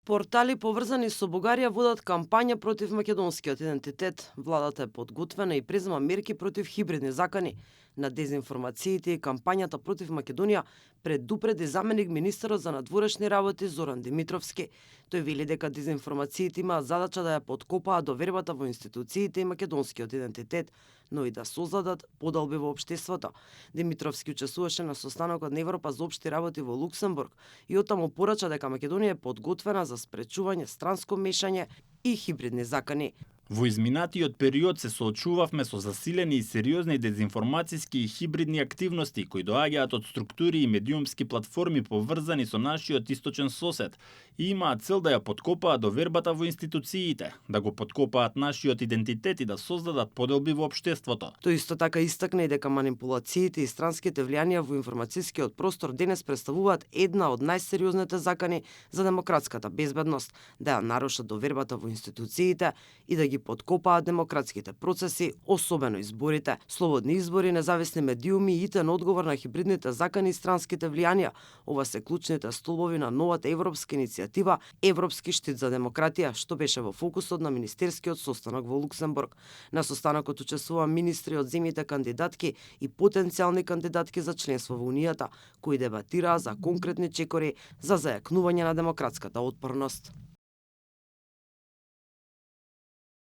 Портали поврзани со Бугарија водат кампања против македонскиот идентитет. Владата е подготвена и презема мерки против хибридни закани на дезинформациите и кампањата против Македонија, предупреди заменик министерот за надворешни работи Зоран Димитровски. Тој вели дека дезинформациите имаат задача да ја подкопаат довербата во институциите и македонскиот идентитет, но и да создадат подолби во општеството. Димитровски учествуваше на состанокот на Европа за општи работи во Луксембург и оттаму порача дека Македонија е подготвена за спречување странско мешање и хибридни закани. Во изминатиот период се соочувавме со засилени и сериозни дезинформацијски и хибридни активности кои доаѓаат од структури и медиумски платформи поврзани со нашиот источен сосед и имаат цел да ја подкопаат довербата во институциите, да го подкопаат нашиот идентитет и да создадат поделби во општеството. Тој исто така истакна и дека манипулациите и странските влијанија во информацијскиот простор денес представуваат една од најсериозните закани за демократската безбедност, да ја нарушат довербата во институциите и да ги подкопаат демократските процеси, особено изборите. Слободни избори, независни медиуми и итен одговор на хибридните закани и странските влијанија. Ова се клучните столбови на новата европска иницијатива Европски штит за демократија, што беше во фокусот на министерскиот состанок во Луксембург. На состанокот учествува министри од земјите кандидатки и потенцијални кандидатки за членство во Унијата, кои дебатираа за конкретни чекори за зајакнување на демократската отпорност.